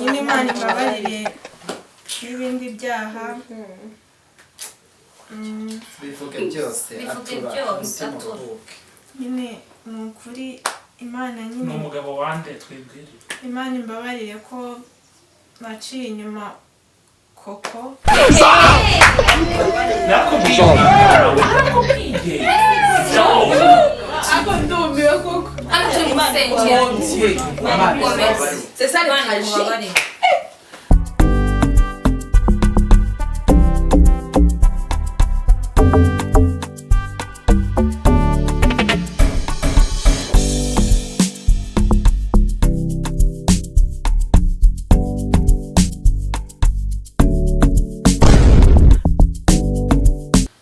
Nyine Imana imbabarire n'ibindi byaha. Bivuge byose. Bivuge atura byose, umutima atura. uruhuke. Nyine ni ukuri Imana Ni nyine umugabo wande twibwire. Imana imbabarire ko naciye inyuma koko. Nakubwiye, narakubwiye. Ako ndumiwe koko. Hano turi mu rusengero. Komeza. C'est ça le Imana tragique. ikubabarire.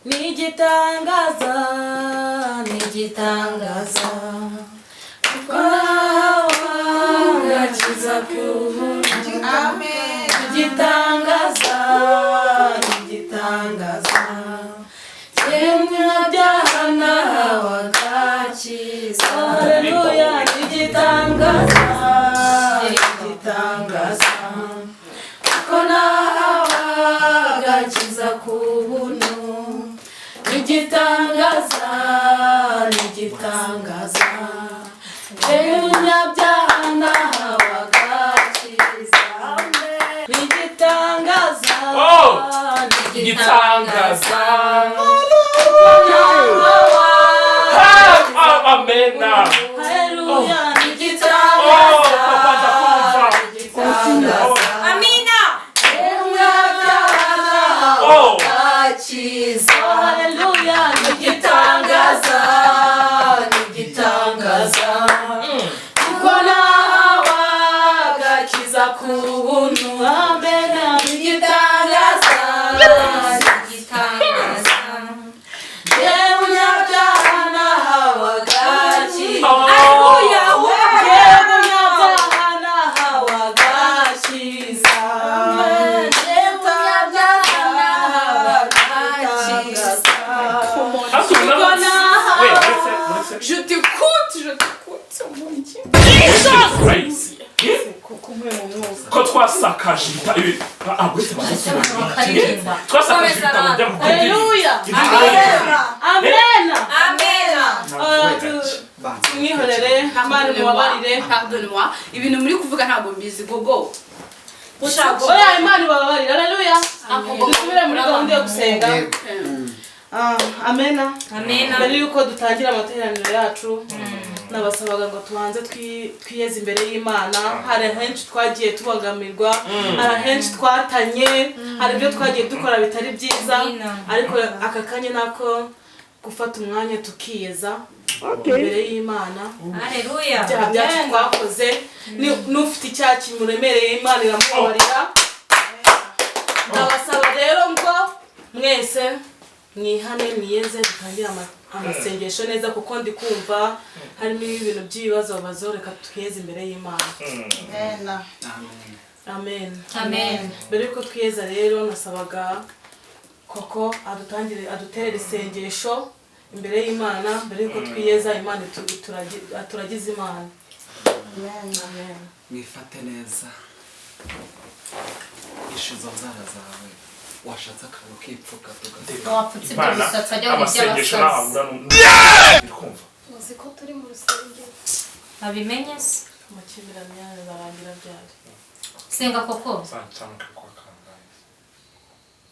Ni igitangaza, ni igitangaza, kuko nahawe agakiza k'ubuntu. Amen. Igitangaza, ni igitangaza, yemwe byaha nahawe agakiza. Haleluya, ni igitangaza, ni igitangaza, kuko nahawe agakiza k'ubuntu. Igitangaza, ni igitangaza, yewe munyabyaha nahawe agakiza. Ni igitangaza. Oh! Ni Igitangaza. Nahawe Ah, amena. Haleluya, ni Oh, igitangaza. Papa, ndakumva. Igitangaza. Amina. Munyabyaha nahawe Oh. agakiza. Haleluya, ni igitangaza, ni igitangaza, kuko nahawe agakiza ku buntu. Amen, ni igitangaza. Igitangaza. Yewe munyabyaha nahawe agakiza. Haleluya. Yewe munyabyaha nahawe agakiza. Yewe munyabyaha nahawe agakiza. We, uretse uretse Je t'écoute, je t'écoute, mon Dieu. Urayizi ko twasakaje ibi, ah, uretse Bakaririmba. twasakaje ibitabo by'amakuru. Haleluya. Amen. Amena. Tumwihorere, Imana imubabarire. Pardonne-moi, ibintu muri kuvuga ntabwo mbizi gogo. Oya, Imana ibababarire. Haleluya. Dusubire muri gahunda yo gusenga. Yego. Ah, amena. Amena. Mbere yuko dutangira amateraniro yacu, nabasabaga ngo tubanze twiyeze imbere y'Imana. Hari henshi twagiye tubangamirwa, hari henshi twatanye, hari ibyo twagiye dukora bitari byiza. Amina. Ariko aka kanya nako gufata umwanya tukiyeza imbere y'Imana. Haleluya. Ibyaha byacu twakoze, n'ufite icyaha kimuremereye, Imana iramubabarira. Ndabasaba rero ngo mwese mwihane, mwiyeze, dutangire amasengesho neza, kuko ndi kumva harimo ibintu by'ibibazo babazo. Reka twiyeze imbere y'Imana. Amen. Amen. Amen. Mbere yuko twiyeza rero, nasabaga koko adutangire, aduterere isengesho imbere y'Imana mbere yuko twiyeza. Imana aturagize Imana. Amen. Mwifate neza, ishe izo nzara zawe, washatse akantu ukipfuka tugasiga. Wapfutse ibyo Imana, bisatsi wajya mu amasengesho by'abasazi. ntabura kumva. Uzi ko turi mu rusengero. Babimenye se. Amakimbirane yayo barangira byari. Senga koko. Zancanka kwa kangahe.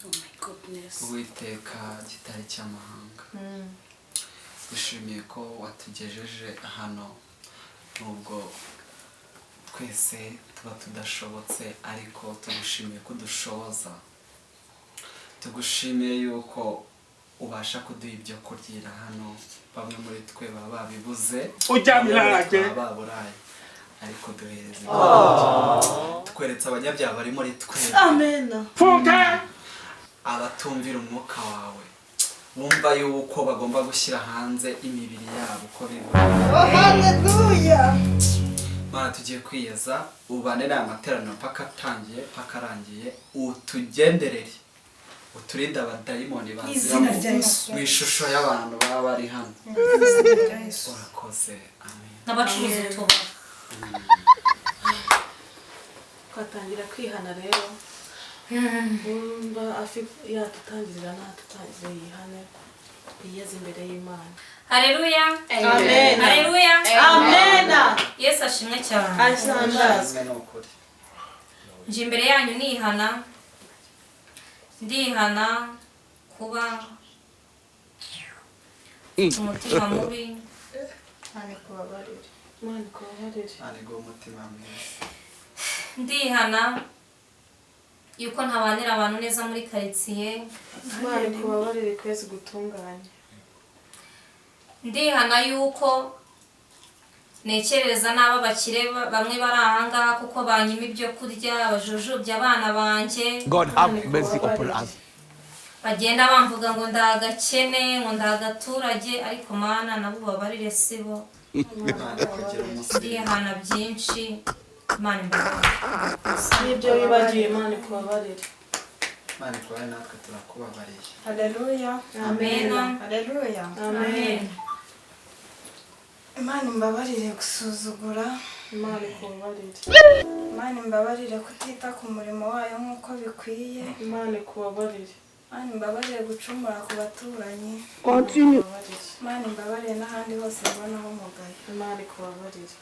Oh my goodness. Uwiteka gitare cy'amahanga, dushimiye ko watugejeje hano, nubwo twese tuba tudashobotse, ariko tugushimiye ko udushoboza. Tugushimiye yuko ubasha kuduha ibyo kuryira hano. Bamwe muri twe baba babibuze. Ujya bamwe baba baburaye, ariko duhereza ibyo kurya. Tweretse abanyabyaha bari muri twe, Amen. abatumvira umwuka wawe, bumva yuko bagomba gushyira hanze imibiri yabo uko bibona. Haleluya. Mana, tugiye kwiyeza, ubane n'aya materaniro paka atangiye paka arangiye, utugenderere, uturinde abadayimoni bazira Izina rya Yesu. mu ishusho y'abantu baba bari hano. Izina rya Yesu. Urakoze, amen. N'abacuruzi utubari. Twatangira kwihana rero. Wumva afite yatutangirira ntatutangire yihane yiyeze imbere y'Imana. Haleluya. Amen. Haleluya. Amen. Yesu ashimwe cyane. Asangazwe. Ni ukuri. Nje imbere yanyu nihana. Ndihana kuba umutima mubi. Imana ikubabarire. Imana ikubabarire. Imana iguhe umutima mwiza. Ndihana yuko ntabanira abantu neza muri karitsiye. Imana ikubabarire kwezi gutunganye. Ndihana yuko nekereza n'aba bakire bamwe bari ahangaha kuko banyima ibyo kurya, bajujubya abana banjye. God have mercy upon us. Bagenda bamvuga ngo ndagakene, ngo ndagaturage, ariko Mana nabo babarire sibo. Imana ikugira umusirimu. Ndihana byinshi, Imana imbabarire. N'ibyo wibagiwe Imana ikubabarire. Imana ikubabarire natwe turakubabariye. Haleluya. Amen. Haleluya. Amen. Imana imbabarire gusuzugura. Imana ikubabarire. Imana imbabarire kutita ku murimo wayo nk'uko bikwiye. Imana ikubabarire. Imana imbabarire gucumura ku baturanyi. Continue. Imana imbabarire n'ahandi hose mbonaho umugayo. Imana ikubabarire.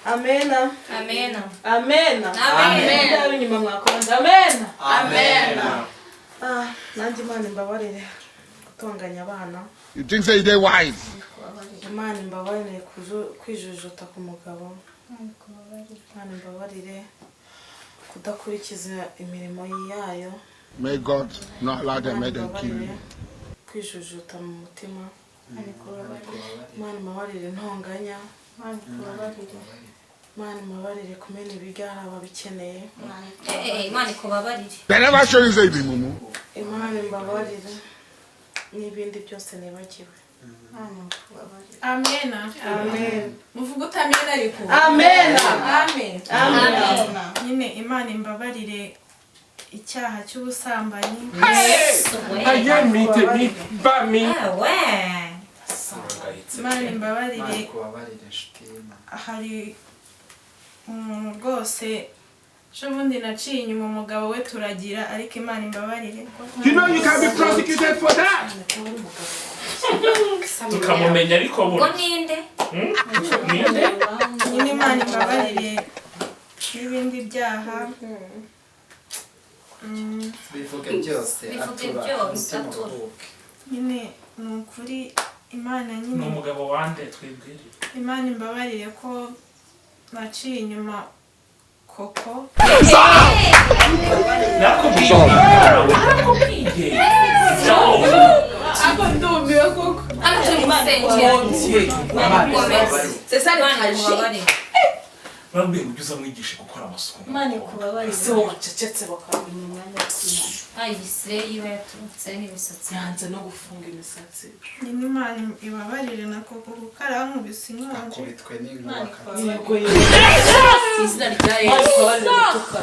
Amena. Amena. Amena. Amen. Byaba inyuma mwakonje. Amena. Amen. Ah, nanjye Imana imbabarire gutonganya abana. You think say they wise? Imana imbabarire kwijujuta ku mugabo. Imana imbabarire kudakurikiza imirimo yayo. May God not allow them, may them kill you. Kwijujuta mu mutima. Imana imbabarire intonganya. Imana imbabarire kumena ibiryo hari ababikeneye. Imana ikubabarire. They never show you say be mumu. Imana imbabarire n'ibindi byose nibagiwe. Amena. Amen. Muvuga utamena ariko. Amena. Amen. Amen. Nyine Imana imbabarire icyaha cy'ubusambanyi. Aye mi te mi ba mi. Imana Imana imbabarire ikubabarire inshuti y'Imana. hari umuntu rwose ejo bundi naciye inyuma umugabo we turagira, ariko Imana imbabarire. You know you can be prosecuted for that. Tukamumenya ariko Ngo burya. ninde? Ninde? Nyine Imana imbabarire n'ibindi byaha. Bivuge byose Bivuge atura byose, umutima atura. uruhuke. Nyine ni ukuri Imana Ni nyine umugabo wande twibwire. Imana imbabarire ko naciye inyuma koko. Nakubwiye. Nakubwiye. Ako ndumiwe koko. Hano turi mu rusengero. Imana ikubabarire. C'est ça le Imana tragique. ikubabarire. Barambwiye ngo ujye uzamwigishe gukora amasuku. Imana ikubabarire. Ese wacecetse bakabona umwanya wo kwihana. Ayisire iba yaturutse n'imisatsi. Yanze no gufunga imisatsi. Nyine Imana ibabarire na koko kuko arankubise inkonje. Akubitwe n'inkuba kabisa. Yego yego. Izina rya Yesu.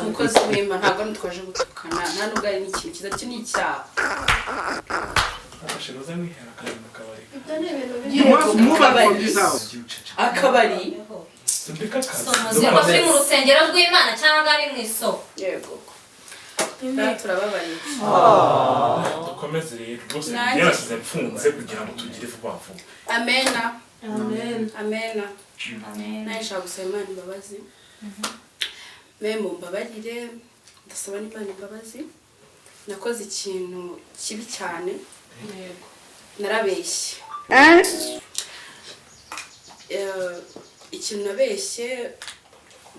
Umukozi w'Imana ntabwo ari twaje gutukana, nta nubwo ari n'ikintu cyiza, cyo ni icyaha. Afashe roza mwihera akazi mu kabari. Ibyo ni ibintu bibi. You must move out from this house. Akabari. Sindika akazi. So muzi ko turi mu rusengero rw'Imana cyangwa ari mu isoko. Yego. Nyine Turababariye. Dukomeze rero rwose Nanjye. yarasize mfunze kugira ngo tugire vuba vuba. Amena. Amen. Amena. Amen. Nawe nshaka gusaba Imana imbabazi. Mwe mumbabarire, ndasaba n'Imana imbabazi. Nakoze ikintu kibi cyane. Yego. Narabeshye. Ikintu nabeshye,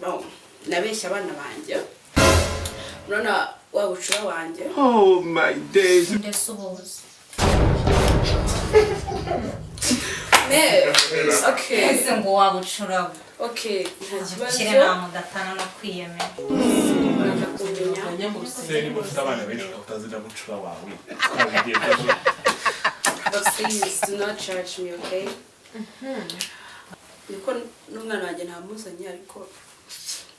bon, nabeshye abana banjye. Urabona wa bucura wanjye. Oh my days. Ndetse ubuzi. Ne, okay. Ese ngo wabucura. Okay, nta kibazo. Abakire nta mudatana no kwiyemera. Uraza kumenya. Mu Se rusengero. niba ufite abana benshi ukaba utazi na bucura wawe. Twabigenza. But please do not judge me, okay? Niko n'umwana wanjye ntamuzanye ariko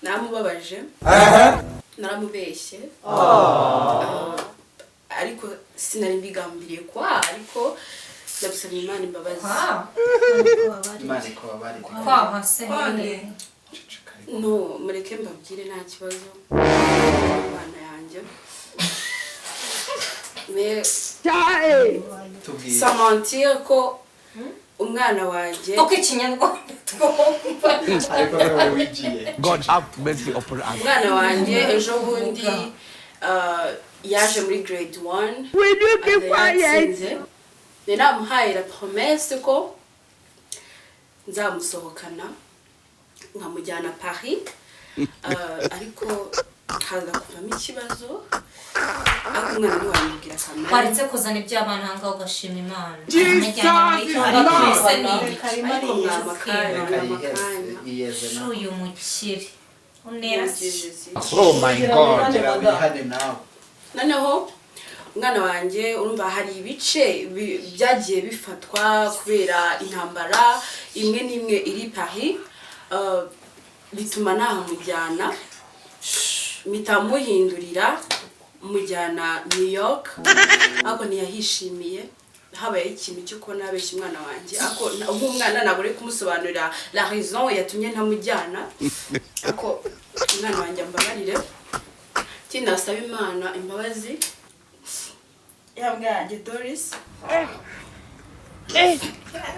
naramubabaje. Naramubeshye. Ariko sinari mbigambiriye kwa, ariko ndagusabye Imana imbabazi. Kwa. Imana ikubabarire. Kwa se. Kwane. Ceceka. No, mureke mbabwire, nta kibazo, abana yanjye. Mais Tubwire. sans mentir ko umwana wanjye Kuko ikinyarwanda twumva. Ariko nawe wigiye. God have mercy upon us. Umwana wanjye ejo bundi yaje muri grade 1. Will you keep quiet? Yatsinze. Nari namuhaye la promesse ko nzamusohokana nkamujyana Paris, ariko haza kuvamo ikibazo, ariko umwana ntiwamubwira kamere. Waretse kuzana iby'abana ahangaha ugashima Imana. Jesus is Lord. Ariko mwama akanya. Reka Mwama yiheze akanya. yiyeze nawe. Uyu mukire unera. Oh my God. Gira wihane nawe. Noneho umwana wanjye, urumva hari ibice byagiye bifatwa kubera intambara imwe n'imwe iri Paris, bituma nahamujyana, mpita muhindurira mujyana New York, ariko ntiyahishimiye. Habayeho ikintu cyo kubona abeshya umwana wanjye, ariko nk'umwana ntabwo uri kumusobanurira la raison yatumye ntamujyana. Ariko umwana wanjye ambabarire. Ikindi nasaba Imana imbabazi. Yabwa yanjye Doris.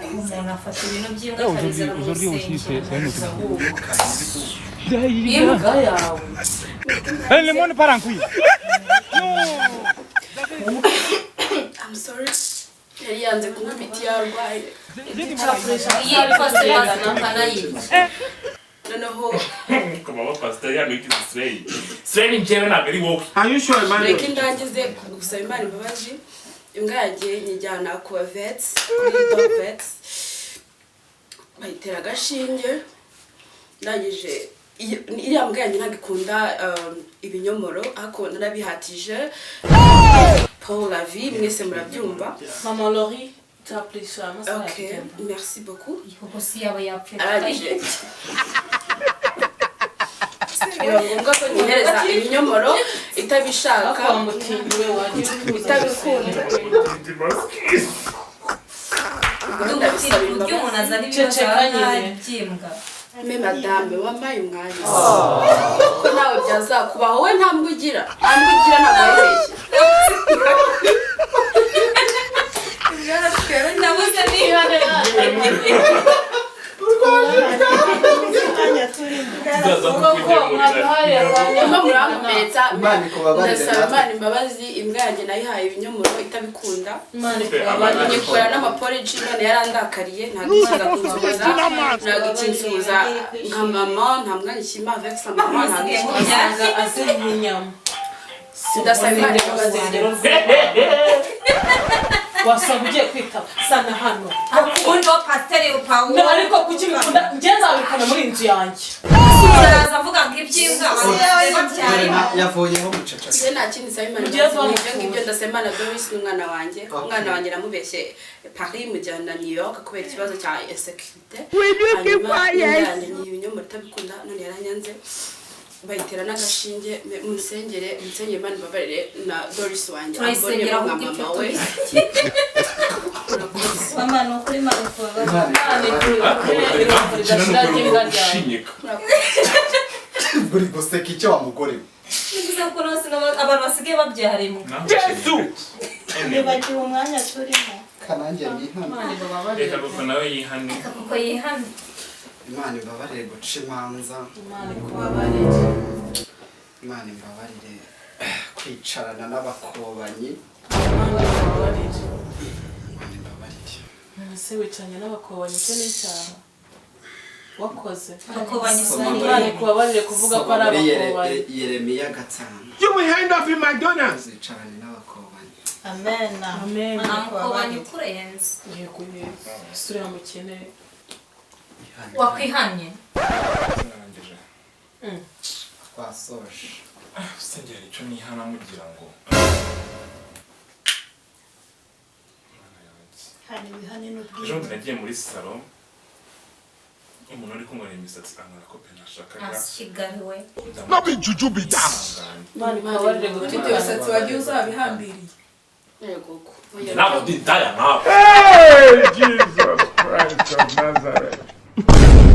Umuntu afata ibintu by'imbwa akabizana mu rusengero. Imbwa yawe. Le monde part en couille. I'm sorry, yari yanze kunywa imiti yarwaye. Iyo rwose baza tukanayirya. Noneho Mama pasiteri hano yigize slay. Slay ni njyewe, ntabwo ari wowe. Are you sure, Emmanuel? Reka indangize gusaba Imana imbabazi. Imbwa yagiye nyijyana ku ba vets, kuri dog vets, bayitera agashinge. Ndangije, iriya mbwa yanjye ntabwo ikunda ibinyomoro, ariko narabihatije pour la vie, mwese murabyumva. Mama Lori, turapurisha amasaha Ok, yakugenda. merci beaucoup. Kuko si yaba yapfuye. Arangije biba ngombwa ko nyihereza ibinyomoro itabishaka. Ariko wamutindiwe wagiye utuza. Itabikunda. Ubwo ndabisaba Uburyo umuntu imbabazi. azana ibibazo Ceceka nyine. ahangaha by'imbwa. Me madame, wampaye umwanya ko nawe byazakubaho. We nta mbwa ugira, nta mbwa ugira, ntabwo wibeshye. Ndabuze niba Umwanya turimo. Tuzaza Koko kukugemurira. mwaduhaye akanya. Murimo murankomeretsa. Imana ikubabarire. Ndasaba Natwe. Imana imbabazi. Imbwa yanjye nayihaye ibinyomoro itabikunda. Imana ikubabarire. Nyikora n'amaporiji, none yarandakariye, ntabwo ikiza kunsuhuza, ntabwo ikinsuhuza nka mama, nta mwanya ikimpa avec sa mama, ntabwo ikinsuhuza. Usanga azira inyama. Ndasaba Imana imbabazi. Urusengero rw'Imana. Wasanga ugiye kwitaba sana hano. Ubundi wa pasiteri Pawulo. No, ariko kuki bikunda njye nzabikana muri iyi nzu yanjye. Araza avuga ngo iby'imbwa abantu babyarimo. Yavuyeho muceceka. Njye nta kindi nsaba Imana Ugeze imbabazi, ni ibyo wamupfuye. ngibyo. Ndasaba Imana. Doris ni umwana wanjye. Okay. Umwana wanjye namubeshye Paris mujyana New York kubera ikibazo cya insécurité. Will you keep Hanyuma quiet? imbwa yanjye nyiha ibinyomoro itabikunda, none yaranyanze, bayitera n'agashinge. Munsengere, munsengere Imana imbabarire na Doris wanjye Turayisengera ambonemo nka ahubwo. mama we. Mama, ni ukuri Imana ikubabarire. Imana Imana ikubabarire Impamvu ukina ridashira n'ubwo ry'imbwa ryawe. ushinyika. Uri guseka icyo wa mugore we? Ni byiza ko rwose abantu basigaye babyara imbwa. Yesu. Nibagiwe umwanya turimo. Kanange yihane. Imana ibababarire. Reka kuko nawe yihane. Kuko yihane. Imana imbabarire guca imanza. Imana ikubabarire. Imana imbabarire kwicarana n'abakobanyi. Imana ikubabarire. Imana imbabarire. Ese wicaranye n'abakobanyi, icyo ni icyaha wakoze. Abakobanyi. Soma muri- Imana ikubabarire kuvuga ko ari Soma muri abakobanyi. Yeremiya 5. You will end up in McDonald's. Uzicarane n'abakobanyi. Amen. Amen. Nta mukobanyi ukurenze. Yego yego, isura mukene. Ihane. Wakwihanye. Narangije. Twasoje. Usengera icyo nihana mugira ngo Mana yanjye. Hari ibihane Ejo bundi n'ubwibone. nagiye muri salo, umuntu uri kunywera imisatsi ankora kope nashakaga. Ntasigariwe we. No be juju be that. Imana ikubabarire Ufite gutukana. ibisatsi wagiye uzabihambiriye. Yego ko. Ntabwo ndi indaya nawe. Hey, Jesus Christ of Nazareth.